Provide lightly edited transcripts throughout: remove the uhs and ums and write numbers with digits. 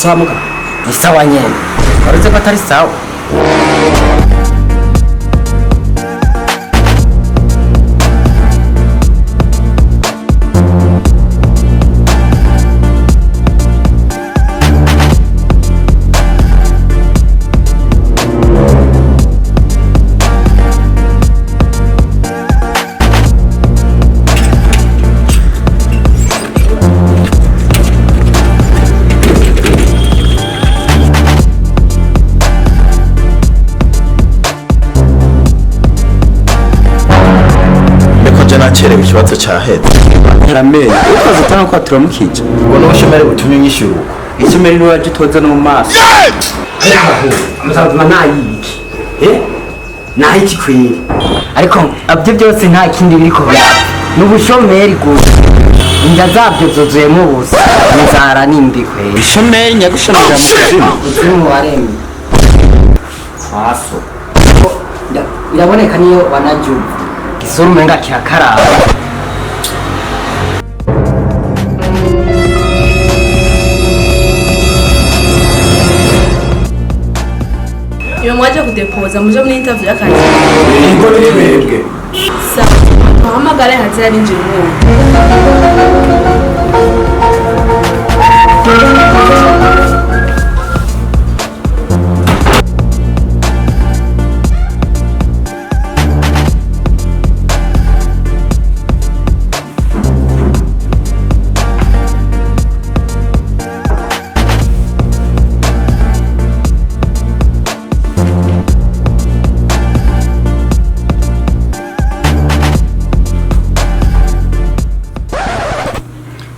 Sawa muga. Ni sawa nyene. Waruze ko atari sawa. Niko je nacerewe ikibazo caheze. Nteramenye. Utwaze utanga ko turamukije. Ubwo n'ubushomeri butumye unyishyura uko. Ishomeri niwe waje utoza no mu maso. Amazima nayiki. Eh? Nayiki kwiri. Ariko ibyo byose nta kindi biriko biraba. Ni ubushomeri gusa. Inda zabyo zuzuyemo ubusa. Inzara ni mbi kweri. Ishomeri nyagushomera mu kuzimu. Kuzimu waremye. Aso. Biraboneka niyo wanajuba. Gisura umenga kirakaraba. Iyo mwaje kudepoza muje muri interview y'akazi. Yego ni twebwe. Sawa, tuhamagare hanze yarinjira umuntu.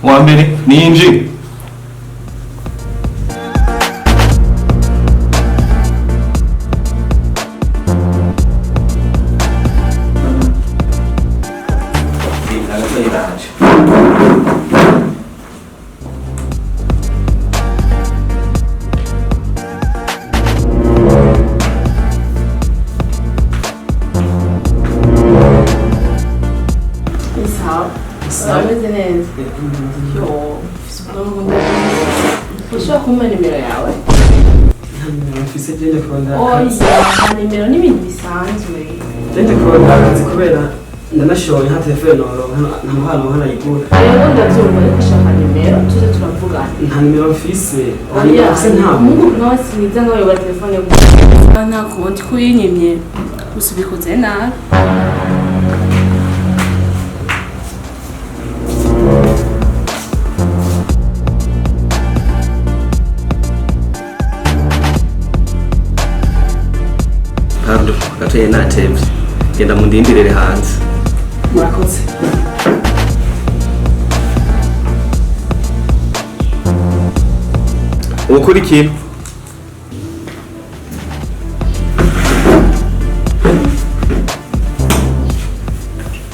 Uwa mbere ninji. Ni sawa. Urameze neza. Yo, ufise ubwonko bwiza. Ushobora kumpa nimero yawe? Nimero mfise je kurondera Oya, akazi. nta nimero n'ibintu bisanzwe. Je kurondera akazi kubera ndanashoboye nta telefone noronka nta muhana muhana ayigura. Rero ndabyumva ariko ushaka nimero tuze turavugana. Nta nimero mfise. Nta nimero Oya, mfise nta umuhungu nawe si mwiza nkawe wa telefone gusa. Nta kundi kuyinyimye. Gusa ubikoze nabi. Pardon, gatoya natevye. Genda mundindirire hanze. Murakoze. Ukurikira.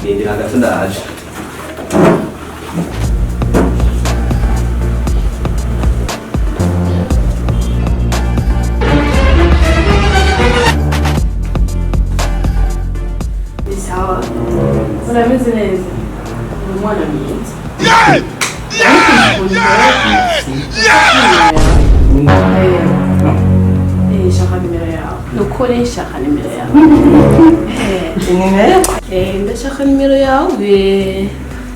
Nindira gato ndaje. Ni sawa. Urameze neza. Uri umwana mwiza. Eh, shaka nimero yawe. Nukuri shaka nimero yawe. Nimero? Eh, ndashaka nimero yawe.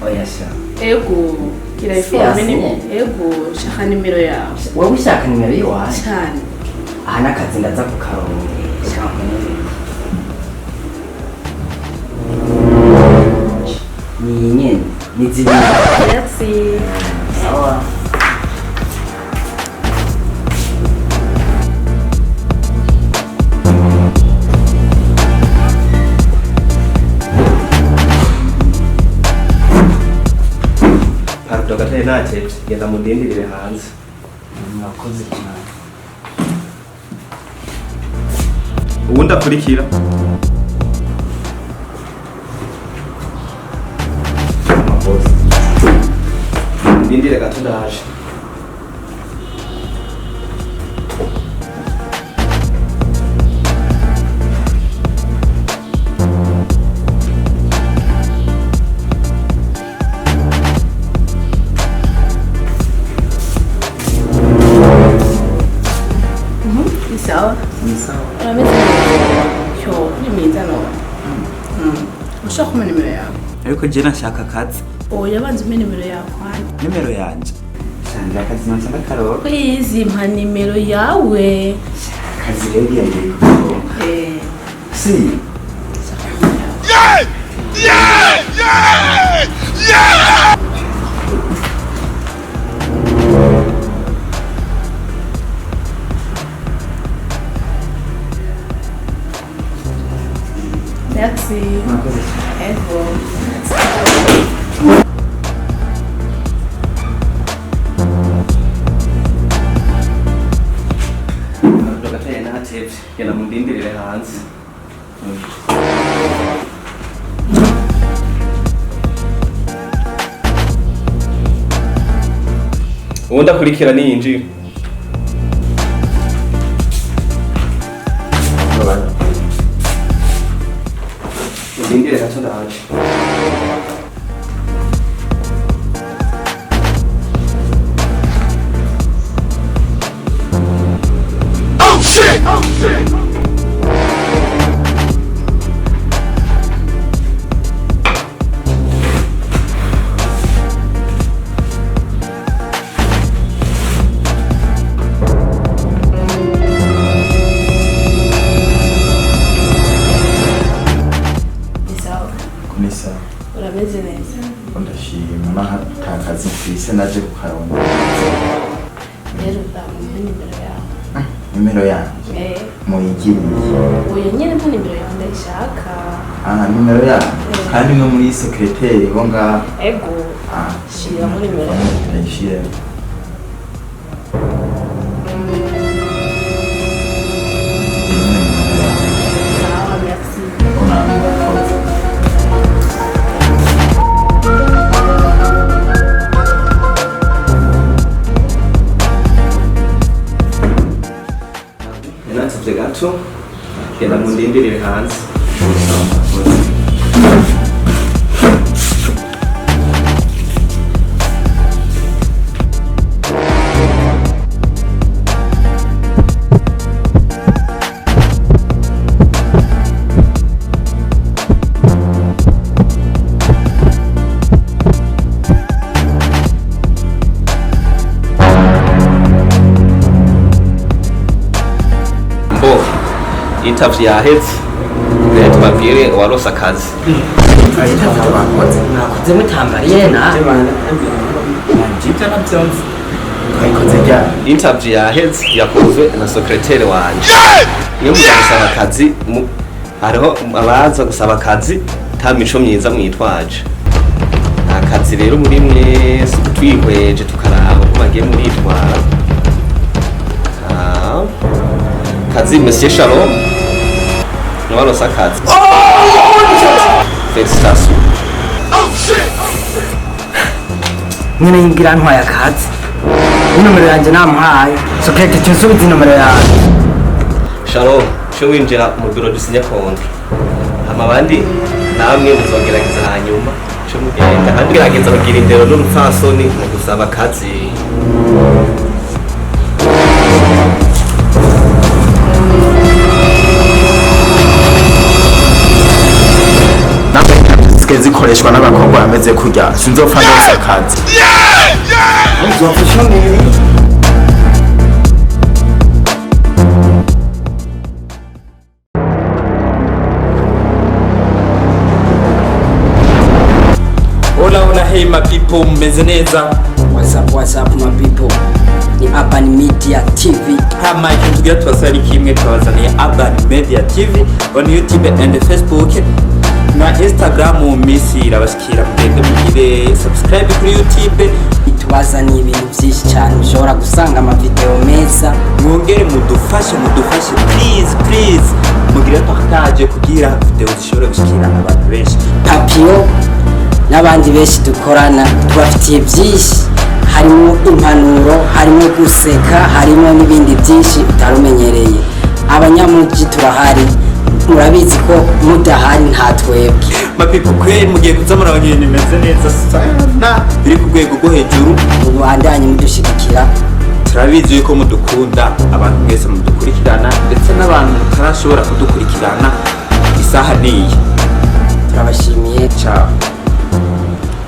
Oya sha. Ego, kira Si iphone asi. ni ego, shaka nimero yawe. Wowe ushaka nimero yiwaye? Cyane. Aha n'akazi ndaza kukaronka. Reka nkomeze. Ni iyi nyene. Ni zibiri. Merci. Sawa. Pardon, gatoya natevye. Genda mundindirire hanze. Murakoze cyane. Uwundi akurikira. Ndindire gato ndaje. neza none. Ushaka kumpa nimero yawe? Ariko je nashaka akazi. Oya, banza umpe nimero yawe kwanza. Nimero yanje shanje, akazi nonse ndakarora. Please, mpa nimero yawe. Akazi rero ngiye kuronka. Si. Merci. Murakoze cyane. Ego. Pardon gatoya, natevye, genda mundindirire hanze. Uwundi akurikira niyinjira. Mundindire gato, ndaje. Ni sawa. Ni sawa. Urameze neza? Ndashima, naho ata kazi mfise naje kukaronka. Rero ndamumpe nimero yawe. Nimero yanje? Eh. Muyigiriye? Oya nyene, mpa nimero yawe, ndayishaka. Ah, nimero yanje? Kandi no muri secrétaire ho ngaha? Ego. Ah. Shiramo nimero yawe. Ndayishiremo. Sawa, merci. Murakoze. Natevye gato, genda mundindirire hanze. Mbo interview yaheze rero, tubabwire uwarose akazi. Mwakoze mutambariye na Jibyo navyonze. Twayikoze ryari? Interview yaheze, yakozwe na secrétaire wanje. Iyo muza gusaba akazi, hariho abaza gusaba akazi ta mico myiza mwitwaje. Nta kazi rero muri mwese. Twihweje tukaraba uko bagiye muritwara. Ah, kazi Monsieur Shalom niwarose akazi, félicitations. Nyine yimbwira ntwaye akazi, inomero yanjye namuhaye. Secrétaire, tusubize inomero yanjye. Shalom, cyo winjira mu biro dusinye contrat, hama abandi namwe muzogerageza hanyuma. Cyo mugenda kandi gerageza kugira indero n'urupfasoni mu gusaba akazi. Zisigaye zikoreshwa n'abakobwa bameze kurya, sinzopfa ndose akazi. Uzopfa ushomeri. Hola hola, hey my people, mumeze neza? What's up, what's up my people, ni Urban Media TV. Hama ikintu tugira tubasaba ni kimwe: twabazaniye Urban Media TV on YouTube and Facebook na Instagram. Mu minsi irabashikira, mugende mugire subscribe kuri YouTube. Tubazaniye ibintu byinshi cyane, ushobora gusanga amavideo meza. Mwongere mudufashe, mudufashe please please, mugire partage kugira video zishobore gushikira abantu benshi. Papiyo n'abandi benshi dukorana, tubafitiye byinshi, harimo impanuro, harimo guseka, harimo n'ibindi byinshi utarumenyereye. Abanyamuji turahari, murabizi ko mudahari nta twebwe. My people, kweri mugiye kuza murabona ibintu bimeze neza sana, biri ku rwego rwo hejuru. Mubandanye mudushyigikira. Turabizi yuko mudukunda, abantu mwese mudukurikirana, ndetse n'abantu mutarashobora kudukurikirana. Isaha niyi. Turabashimiye. Ciao.